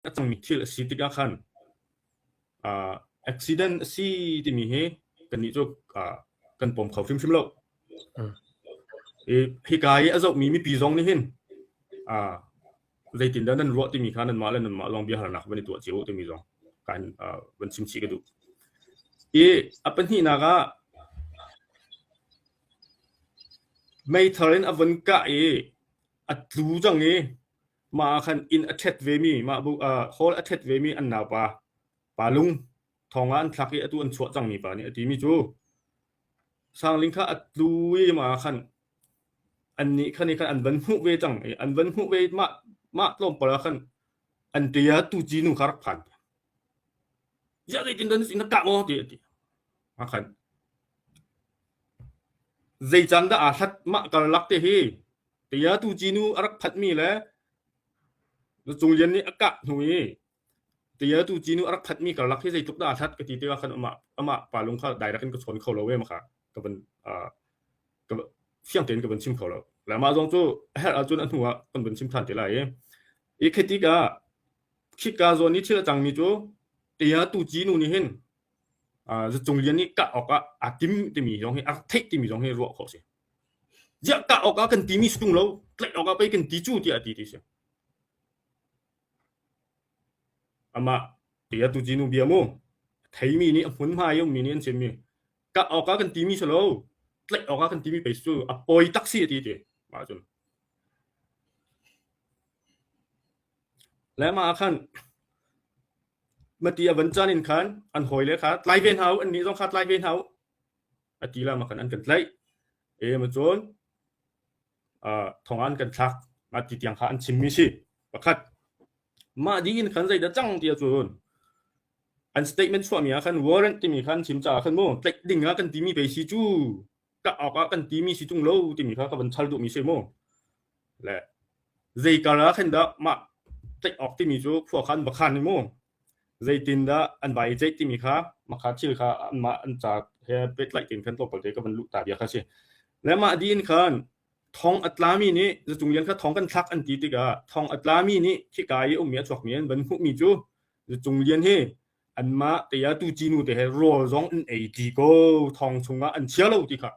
A cangmi thil a si tikah khan accident a si timi hi kannih cu kan pom kho hrimhrim lo. Hika i a zohmi mipi zong nih hin zeitindah nan ruah timi kha nanmah le nanmah lawng biahalnak van i tuah cio timi zong kan van chim chih ka duh. I a pahnihnak ah meithal in a von kah i a tlu cang i mah ah khan inn a ṭhet vemi mah bu hall a ṭhet vemi an naupa pa lung thong ah an thlak i atu an chuah cangmi pa nih a timi cu Sangling kha a tlu i mah ah khan annih khan i khan an van hmuh ve cang i an van hmuh ve mah mah tlawmpal ah khan an ṭia tuci nu kha rak phan. Ziah zeitin dah na kah maw ti a ti. Ah khan zei caan dah aa hlat mah karlak te hi tia tuci nu a rak phanhmi le Cung Lian nih a kah hnu i tia tuci nu a rak phanhmi karlak hi zeitluk dah aa hlat ka ti tikah khan amah amah pa lung kha direct in ka chawn kho lo e ma kha ka van ka fiang tein ka van chim kho lo. Le mah zong cu a herh ahcun a hnu ah kan van chim than te lai i i khi tikah khika zawn i thil a cangmi cu tia tuci nu nih hin Zacung Lian nih kah awkah aa tim timi zong hi a rak theih timi zong hi ruah khawh a si. Ziah kah awkah kan timi si ṭung lo, tlaih awkah pei kan ti cu tiah a ti ti si. Amah tia tuci nu bia mu a theimi nih a hmunhma i ummi nih an chimmi kah awkah kan timi si lo, tlaih awkah kan timi pei cu a poi tak si a ti ti. Mah cun le mah ah khan Mati a van caan in khan an hawile kha tlai ve hna u, annih zong kha tlai ve hna u a ti la ma khan an kan tlaih. E ma cun thong ah an kan thlak. Mah ti tiang kha an chimmi si. Pakhat. Mah dih in khan zeidah cang ti ahcun an statement chuahmi ah khan warrant timi kha an chim caah khan mu tlaih ding ah kan timi pei si cu kah awk ah kan timi si tung lo timi kha ka van chal duhmi si mu. Le zei kar ah khin dah mah tlaih awk timi cu khua kha an va khan i mu. Zeitindah an vai i ceih timi kha makha thil kha anmah an ca he pehtlaih tein khan tlawmpal te ka van luh ta bia kha si. Le mah din khan thong a tlami nih Zacung Lian kha thong kan thlak an ti tikah thong a tlami nih khika i ummi a chuakmi an van hmuhmi cu Zacung Lian hi anmah te ah tuci nu te he rawl zong an ei ti ko thong chungah an chia lo ti kha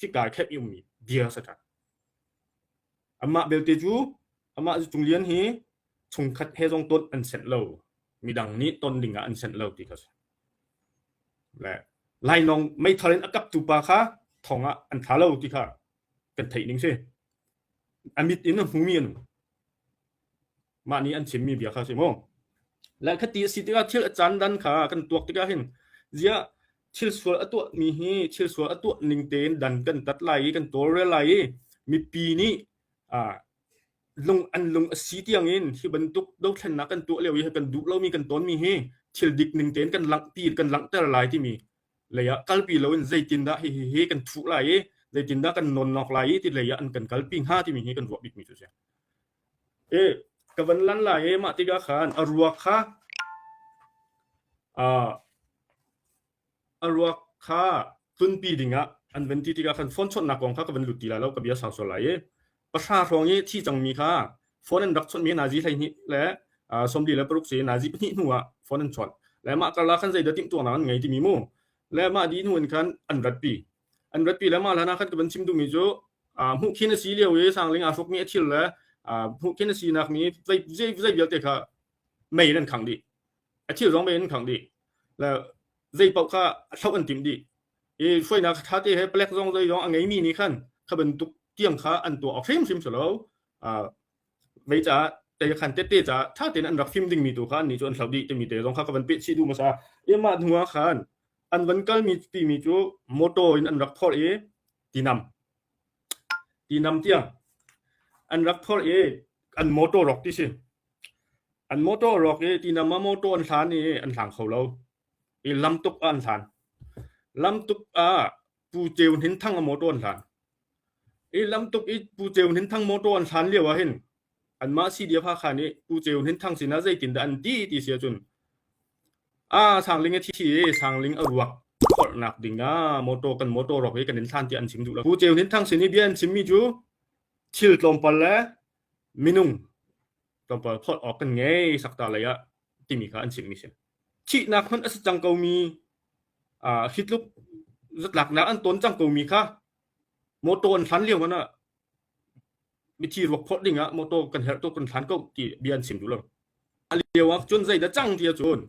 khika i khep i ummi bia sa ṭhan. Amah belte cu amah Zacung Lian hi chungkhat he zong ton an senh lo. Midang nih ton ding ah an senh lo ti kha si. Le lainawng meithal in a kaptu pa kha thong ah an thla lo ti kha kan theih ning si. A mit in a hmumi an um. Mah nih an chimmi bia kha si mu. Le khati a si tikah thil a caan dan kha kan tuak tikah hin ziah thil sual a tuahmi hi thil sual a tuah ning tein dan kan tat lai i kan tawlrel lai i mipi nih lung an lung a si tiangin hi bantuk dothlennak kan tuah lio i kan duh lomi kan tawnmi hi thil dik ning tein kan langhpi kan langhter lai timi lei ah kalpi loin zeitindah hi hi hi kan thuh lai i zeitindah kan nawnnok lai i ti lei ah an kan kalpi hnga timi hi kan ruah bikmi cu a si. E ka van lan lai i mah tikah khan a ruak kha a ruak kha tlunpi dingah an van ti tikah khan phone chawnhnak kong kha ka van lut ti lai lo ka bia sau sual lai i pahra hrawng i thi cangmi kha phone an rak chawnhmi nazi 12 le 46 si nazi pahnih hnu ah phone an chawnh le mah karlak khan zeidah timhtuahnak an ngei timi mu le mah dih hnu in khan an ratpi an ratpi le mah hlan ah khan ka van chim duhmi cu hmuh khin a si lio i sangling aa hrukmi a thil le hmuh khin a sinak mi zei zei vialte kha mei in an khangh dih a thil zong mei in an khangh dih le zei paoh kha hloh an timh dih i hruainak ṭha te he palek zong zei zong a ngeimi nih khan kha bantuk tiang kha an tuah awk hrimhrim si lo vei caah te khan tette caah ṭha tein an rak fim dingmi tu kha annih cu an hloh dih timi te zong kha ka van peh chih duh hmasa i mah hnu ah khan an van kalmi timi cu motor in an rak phorh i tinam tinam tiang an rak phorh i an motor rawk ti si an motor rawk i tinam ah motor an hlan i an hlang kho lo i lamtuk ah an hlan. Lamtuk ah Pu Ceu Hnin Thang a motor an hlan. I lamtuk i Pu Ceu Hnin Thang motor an hlan lio ah hin anmah CDF Hakha nih Pu Ceu Hnin Thang sinah zeitindah an ti ti si ahcun a Sangling a thi i Sangling a ruak phorhnak ding ah motor kan motor rawk hi kan in hlan tiah an chim duh lo. Pu Ceu Hnin Thang sin i bia an chimmi cu thil tlawmpal le minung. Tlawmpal phorh awk kan ngei sakta lei ah timi kha an chimmi si. Thihnak hmanh a si cang komi hi tluk zatlaknak an ton cang komi kha motor an hlan lio hmanh ah mithi ruak phorh ding ah motor kan herh tuk kan hlan ko ti bia an chim duh lo. A lio ah cun zeidah cang ti ahcun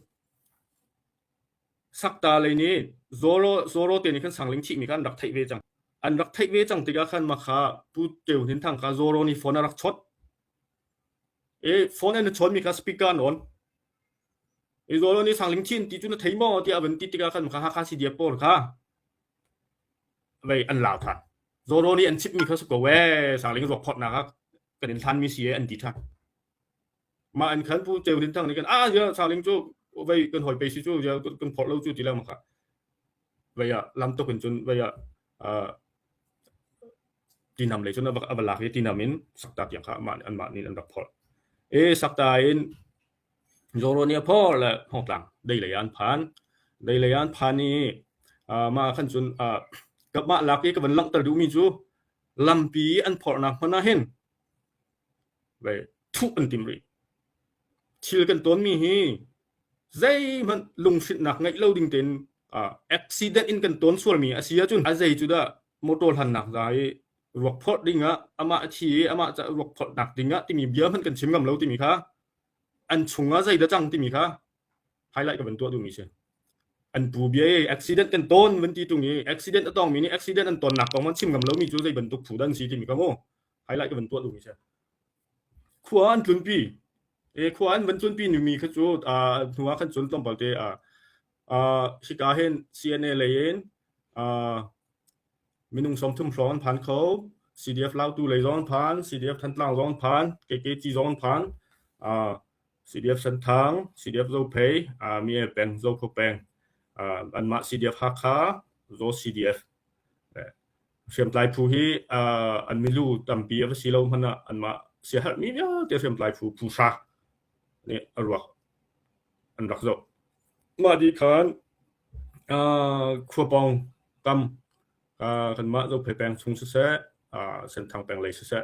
Sakta lei nih Zoro Zoro te nih khan Sangling thihmi kha an rak theih ve cang. An rak theih ve cang tikah khan mah kha Pu Teu Hnin Thang kha Zoro nih phone a rak chawt. I phone an i chawnmi kha speaker an on. I Zoro nih Sangling thin ti cu na thei maw tiah a van ti tikah khan mah kha Hakha CDF pawl kha vei an lau than. Zoro nih an chimhmi kha si ko ee Sangling ruak phawtnak ah kan in hlanmi si ee an ti than. Mah an khan Pu Ceu Rin Thang nih khan ah ya Sangling cu vei kan hawi pe si cu ya kan phorh lo cu ti le mah kha vei ah lam tuk in cun vei ah tinam lei cun a va lak i tinam in sakta tiang kha amah anmah nih an rak phorh. I sakta in Zoro nih a phorh le Hmawngtlang dei lei ah an phan. Dei lei ah an phan i mah ah khan cun mah lak i ka van langhter duhmi cu lampi an phorhnak hmun ah hin thuh an tim rih. Thil kan tawnmi hi zeihmanh lunghrinhnak ngeih lo ding tein accident in kan tawn sualmi a si ahcun a zei cu dah motor hlannak za i ruak phorh ding ah amah a thi i amah ca ruak phorhnak ding ah timi bia hmanh kan chim ngam lo timi kha an chung ah zei dah cang timi kha highlight ka van tuah duhmi si. An pu bia i accident kan tawn van ti tung i accident a tongmi nih accident an tonnak kong an chim ngam lomi cu zei bantuk phu dah an si timi kha mu highlight ka van tuah duhmi si. Khua an tlunpi. E khua an van tlunpi nimi kha cu hnu ah khan cun tlawmpal te hika hin CNA lei in minung 30 hrawng an phan kho. CDF Lautu lei zong an phan, CDF Thantlang zong an phan, KKG zong an phan. CDF Senthang, CDF Zophei, Mie peng, Zokho peng, anmah CDF Hakha, Zo CDF. Hriamtlai phu hi an milu tampi a va si lo hmanh ah anmah siaherhmi vialte hriamtlai phu phu hra nih a ruak an rak zoh. Mah dih khan khuapawng kam kanmah Zophei peng chung siseh, Senthang peng lei siseh,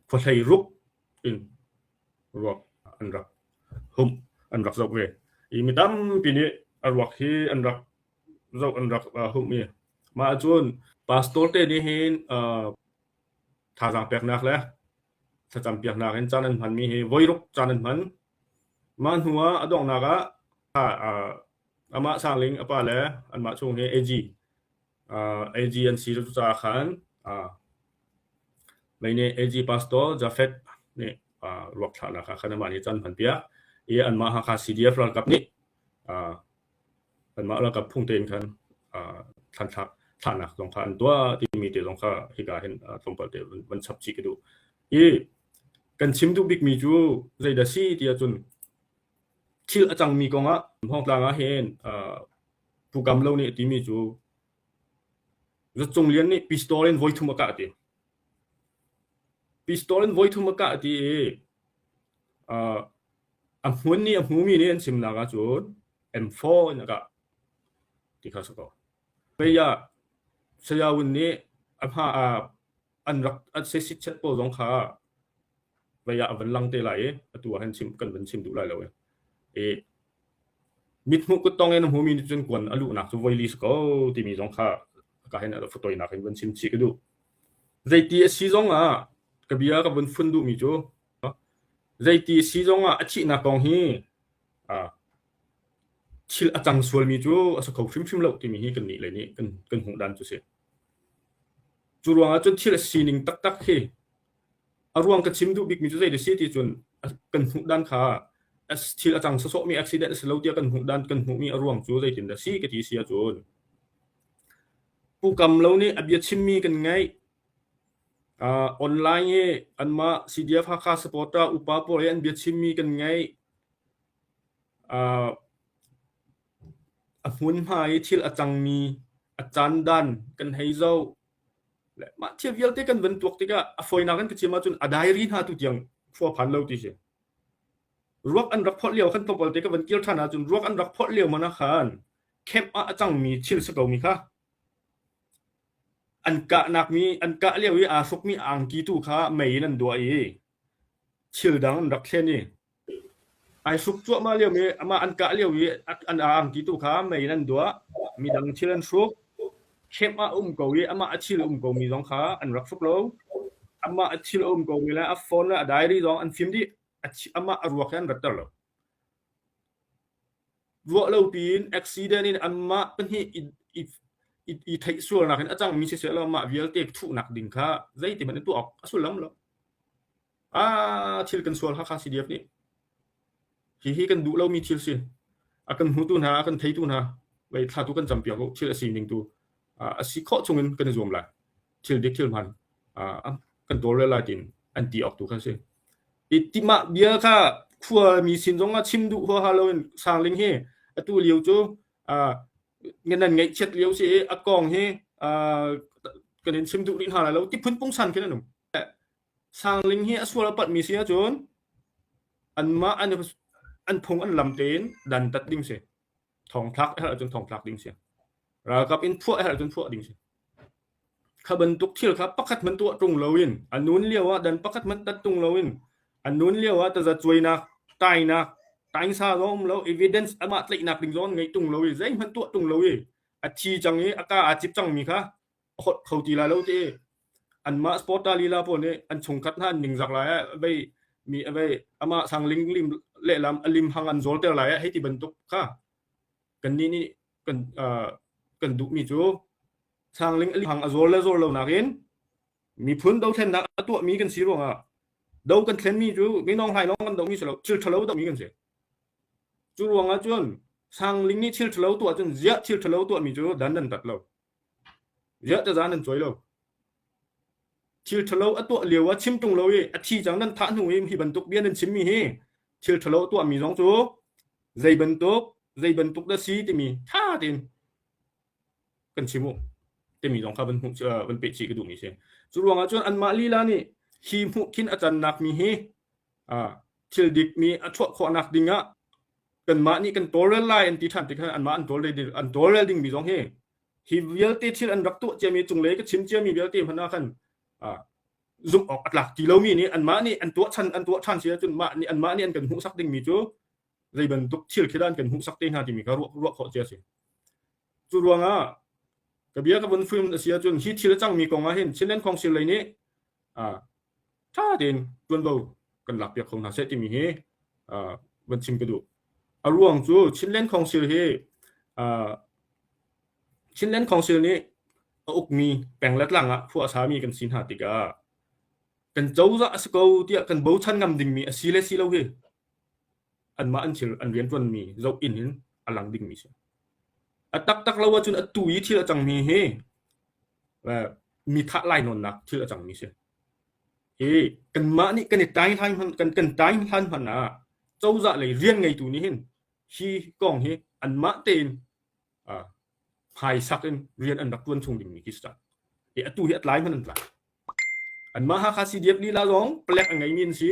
khuahlei ruk in ruak an rak humh, an rak zoh ve. I mi tampi nih a ruak hi an rak zoh an rak humh i mah ahcun pastor te nih hin thazaang peknak le thlacam piaknak in caan an hmanmi hi voiruk caan an hman. Mah hnu ah a donghnak ah amah Sangling a pa le anmah chung hi AG AG an si caah khan mei nih AG pastor Jafet nih ruak thlahnak ah khan amah nih caan hman piak i anmah Hakha CDF ralkap nih Anmah ralkap phung tein khan thlanthlak thlahnak zong kha an tuah timi te zong kha hika hin tlawmpal te van chap chih ka duh. I kan chim duh bikmi cu zeidah si ti ahcun thil a cangmi kongah Hmawngtlang ah hin Pu Kam Lo nih a timi cu Zatcung Lian nih pistol in voithum a kah ti. Pistol in voithum a kah ti i A hmun i a hmumi nih an chimnak ahcun M4 in a kah ti kha si ko. Pei ah Saya Wun nih a hma ah an rak an sesitchet pawl zong kha vei ah a van lang te lai i atu ah hin chim kan van chim duh lai lo i. I mithmuh kuttong in a hmumi nih cun kuan a luhnak cu voili si ko timi zong kha ka hin a fatoinak in van chim chih ka duh. Zeiti a si zong ah ka bia ka vun fun duhmi cu Zeiti si zongah a thihnak kong hi thil a cang sualmi cu a si kho hrimhrim lo timi hi kannih lei nih kan, kan hmuh dan cu si. Cu ruangah cun thil a sining taktak hi a ruang ka chim duh bikmi cu zei si ti cun kan hmuh dan kha thil a cang sawsawhmi accident a si lo tiah kan hmuh dan kan hmuhmi a ruang cu zeitin dah si ka ti si ahcun Pu Kam Lo nih a bia chimmi kan ngaih Online i anmah CDF Hakha supporter upa pawl i an biachimmi kan ngaih. A hmunhma i thil a cangmi, a caan dan kan hei zoh. Le mah thil vialte kan van tuak tikah a fawinak in ka chim ahcun a diary hna tu tiang khua phan lo ti si. Ruak an rak phorh lio khan tlawmpal te ka van kir ṭhan ahcun ruak an rak phorh lio man ah khan camp ah a cangmi thil si komi kha An kahnak mi an kah lio i aa hrukmi angki tu kha mei in an duah i. Thil dang an rak thlen i ai hruk cuahmah lio mi amah an kah lio i an angki tu kha mei in an duah. Midang thil an hruk. Camp ah a um ko i amah a thil a um komi zong kha an rak hruk lo. Amah a thil a um komi le a phone le a diary zong an fim dih. Amah a ruak he an ratter lo. Ruah lo piin accident in anmah pahnih i, i, i theih sualnak in a cangmi siseh law mah vialte thuhnak ding kha zeiti hmanh in tuah awk a sullam lo. Ah, thil kan sual Hakha CDF nih. Hihi kan duh lomi thil si. A kan hmutu hna, a kan theitu hna, vei thla tu kan campiak u, thil a sining tu a si khawh chungin kan i zuam lai. Thil dik thil hman kan tawlrel lai tiin an ti awk tu kha si. I timah bia kha khua mi sin zong ah chim duh huaha loin Sangling hi atu lio cu nan ngaihchiat lio si i a kong hi kan in chim duh rih hna lai lo ti phun pungsan khin an um. Sangling hi a sual a patmi si ahcun anmah an an phung an lam tein dantat ding si. Thongthlak a herh ahcun thongthlak ding si. Ralkap in phuah a herh ahcun phuah ding si. Kha bantuk thil kha pakhat hmanh tuah ṭung loin a nun lio ah dan pakhat hmanh tat ṭung loin a nun lio ah tazacuainak, tainak, taingsa zong um lo, evidence amah tlaihnak ding zong ngeih ṭung lo i zeihmanh tuah ṭung lo i a thi cang i a kaa aa cip cangmi kha a holh kho ti lai lo ti anmah sporta lila pawl nih an chungkhat hna an ningzak lai ah vei mi vei amah sangling lim lehlam a lim hang an zawlter lai ah hei ti bantuk kha kannih nih kan kan duhmi cu sangling a lim hang a zawl le zawl lo nakin miphun dothlennak a tuahmi kan si ruangah do kan thlenmi cu minong hlai lawng kan dohmi si lo thil ṭhalo dohmi kan si cu ruangah cun sangling nih thil ṭhalo tuah cun ziah thil ṭhalo tuahmi cu dan nan tat lo Ziah taza nan cawi lo. Thil ṭhalo a tuah lio ah chim ṭung lo i a thi cang nan thah hnu i hi bantuk bia nan chimmi hi thil ṭhalo a tuahmi zong cu zei bantuk zei bantuk dah si timi ṭha tein kan chim u timi zong kha van hmuh van peh chih ka duhmi si. Cu ruangah cun anmah lila nih hi hmuh khin a cannak mi hi thil dikmi a chuah khawhnak ding ah kanmah nih kan tawlrel lai an ti ṭhan tik khan anmah an tawlrel an tawlrel dingmi zong hi hi vialte thil an rak tuah ciami cunglei ka chim ciami vialte hmanh ah khan zumh awk a tlak ti lomi nih anmah nih an tuah chan an tuah ṭhan si ahcun mah nih anmah nih an kan hmuhsak dingmi cu zei bantuk thil khi dah an kan hmuhsak te hna timi kha ruah ruah khawh cia a si. Cu ruangah ka bia ka vun film a si ahcun hi thil a cangmi kong ah hin Chinland Council lei nih ṭha tein ṭuanvo kan lakpiak kho hna seh timi hi van chim ka duh. A ruang cu Chinland Council hi Chinland Council nih a ukmi peng le tlang ah khua a sami kan si hna tikah kan cozah a si ko tiah kan bochan ngam dingmi a si le si lo hi anmah an thil an rianṭuanmi zoh in hin a lang dingmi si. A taktak lo ahcun atu i thil a cangmi hi mi thah lainawnnak thil a cangmi si. Hi kanmah nih kan i tai hlan kan kan tai hlan hmanh ah cozah lei rian ngeitu nih hin hi kong hi anmah tein hmaisak in rian an rak tuan chung dingmi khi si cang. I atu hi a tlai hmanh an tlai. Anmah Hakha CDF lila zong palek a ngeimi an si.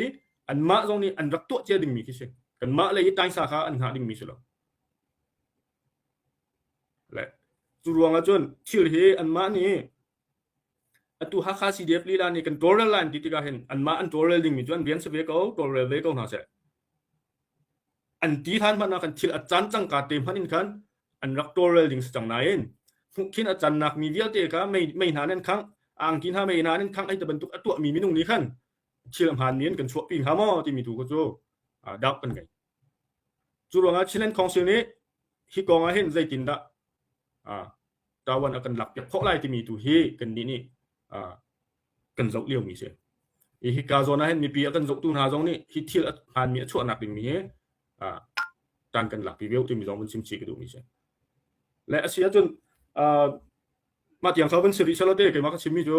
Anmah zong nih an rak tuah cia dingmi khi si. Kanmah lei i taisa kha an hngah dingmi si lo. Le cu ruangah cun thil hi anmah nih atu Hakha CDF lila nih kan tawlrel lai an ti tikah hin anmah an tawlrel dingmi cu an rian si ve ko, tawlrel ve ko hna seh. An ti hlan hmanh ah khan thil a can cangka te hmanh in khan an rak tawlrel ding si cang nain hmuhkhin a cannak mi vialte kha mei, mei hna nan khangh, angki hna mei hna nan khangh ai ti bantuk a tuahmi minung nih khan thil a hmaanmi an kan chuahpi hnga maw timi tu cu doubt kan ngei. Cu ruangah Chinland Council nih hi kong ah hin zeitindah tawan a kan lakpiak khawh lai timi tu hi kannih nih kan zoh liomi si. Hi hika zawn ah hin mipi a kan zohtu hna zong nih hi thil a hmaanmi a chuahnak dingmi hi tan kan lakpi ve timi zong vun chim chih ka duhmi si. Le a si ahcun mah tiang kha vun si rih selaw te keimah ka chimmi cu.